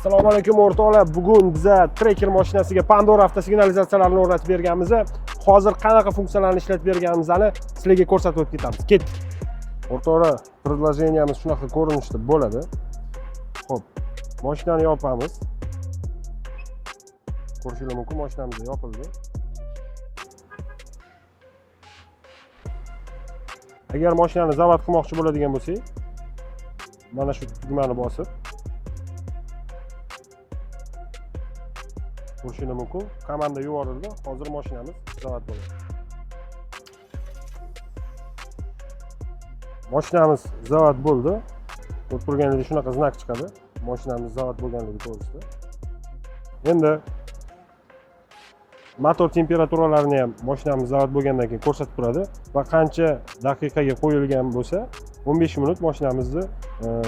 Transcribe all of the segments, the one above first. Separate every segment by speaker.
Speaker 1: Assalomu alaykum, o'rtoqlar. Bugun biza Tracker mashinasiga Pandora avtosignalizatsiyalarini o'rnatib berganmiz. Hozir qanaqa funksiyalarni ishlatib berganimizni sizlarga ko'rsatib o'tib ketamiz. Ketdik. O'rtoqlar, приложения miz shunaqa ko'rinishda bo'ladi. Xo'p, mashinani yopamiz. Ko'rishingiz mumkin, mashinamiz yopildi. Agar mashinani zavod qilmoqchi bo'ladigan bo'lsak, mana shu tugmani bosib ko'rishingiz mumkin. Komanda yuborildi. Hozir mashinamiz zavod bo'ladi. Mashinamiz zavod bo'ldi. Ko'rib turganingizdek shunaqa znak chiqadi. Mashinamiz zavod bo'lganligi to'g'risida. Endi motor temperaturalarini ham mashinamiz zavod bo'lgandan keyin ko'rsatib turadi va qancha daqiqaga qo'yilgan bo'lsa, 15 minut mashinamizni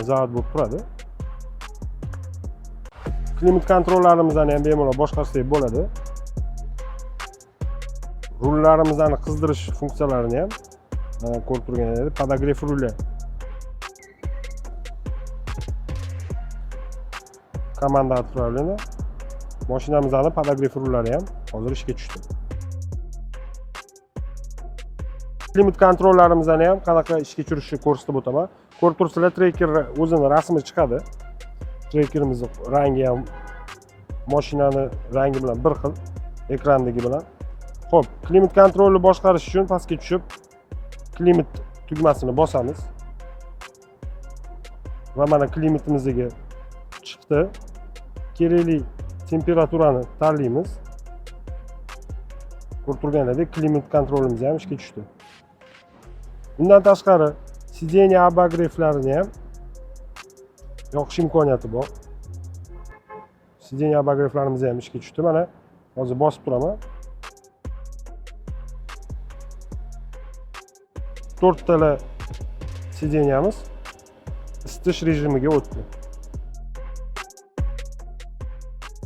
Speaker 1: zavod bo'lib turadi. Klimat kontrollarimizni ham bemalol boshqarsak bo'ladi. Rullarimizni qizdirish funksiyalarini ham mana ko'rib turganingizdek, подогрев руля. Komanda отправлена. Mashinamizni подогрев rullari ham hozir ishga tushdi. Klimat kontrollarimizni ham qanaqa ishga tushirishini ko'rsatib o'taman. Ko'rib turibsizlar, Tracker o'zini rasmi chiqadi. Trackerimizni rangi ham mashinani rangi bilan bir xil, ekrandagi bilan. Xo'p, klimat kontrolni boshqarish uchun pastga tushib klimat tugmasini bosamiz. Va mana klimatimizga chiqdi. Kerakli temperaturani tanlaymiz. Ko'rib turganingizdek, klimat kontrolimiz ham ishga tushdi. Bundan tashqari, сиденье обогрев larini ham yoqish imkoniyati bor. Сиденье обогрев larimiz ham ishga tushdi. Mana hozir bosib turaman. To'rttala сиденья miz isitish rejimiga o'tdi.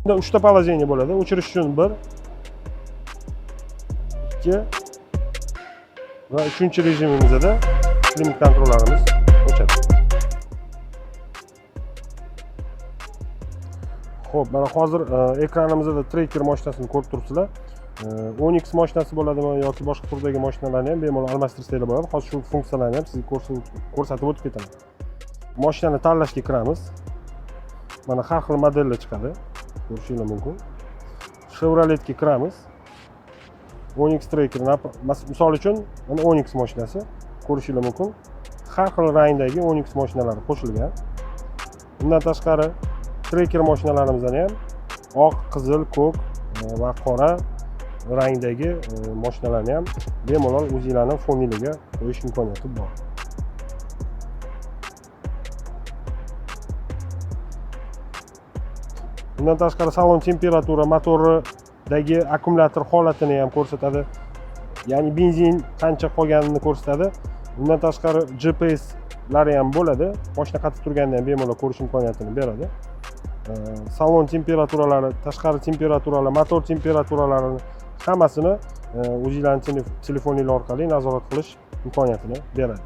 Speaker 1: Bunda 3 ta положение bo'ladi. O'chirish uchun 1, 2 va 3 rejimimizda klimat kontrollarimiz o'chadi. Xo'p, mana hozir ekranimizda Tracker mashinasini ko'rib turibsizlar. Onix mashinasi bo'ladimi yoki boshqa turdagi mashinalarni ham bemalol almashtirsanglar bo'ladi. Hozir shu funksiyalarni ham sizga ko'rsatib o'tib ketaman. Mashinani tanlashga kiramiz. Mana har xil modellar chiqadi. Ko'rishingiz mumkin. Chevroletga kiramiz. Onix Tracker, misol uchun, mana Onix mashinasi ko'rishingiz mumkin. Har xil rangdagi Onix mashinalari qo'shilgan. Bundan tashqari Tracker mashinalarimizdan ham oq, qizil, ko'k va qora rangdagi mashinalarni ham bemalol o'zinglarning foningizga qo'yish imkoniyati bor. Bundan tashqari salon temperatura, motoridagi akkumulyator holatini ham ko'rsatadi. Ya'ni benzin qancha qolganini ko'rsatadi. Bundan tashqari GPS lari ham bo'ladi. Mashina qatib turganini ham bemalol ko'rish imkoniyatini beradi. Salon temperaturalari, tashqari temperaturalar, motor temperaturalarini hammasini o'zinglarning telefoninglar orqali nazorat qilish imkoniyatini beradi.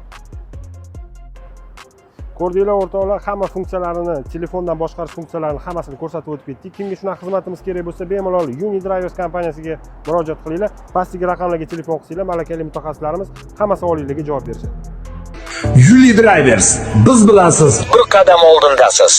Speaker 1: Ko'rdinglar o'rtoqlar, hamma funksiyalarini, telefondan boshqarish funksiyalarini hammasini ko'rsatib o'tib ketdik. Kimga shunaqa xizmatimiz kerak bo'lsa, bemalol Uni Drivers kompaniyasiga murojaat qilinglar. Pastdagi raqamlarga telefon qilsanglar, malakali mutaxassislarimiz hamma savolinglarga javob berishadi.
Speaker 2: Yuli Drivers, biz bilan siz bir qadam oldindasiz.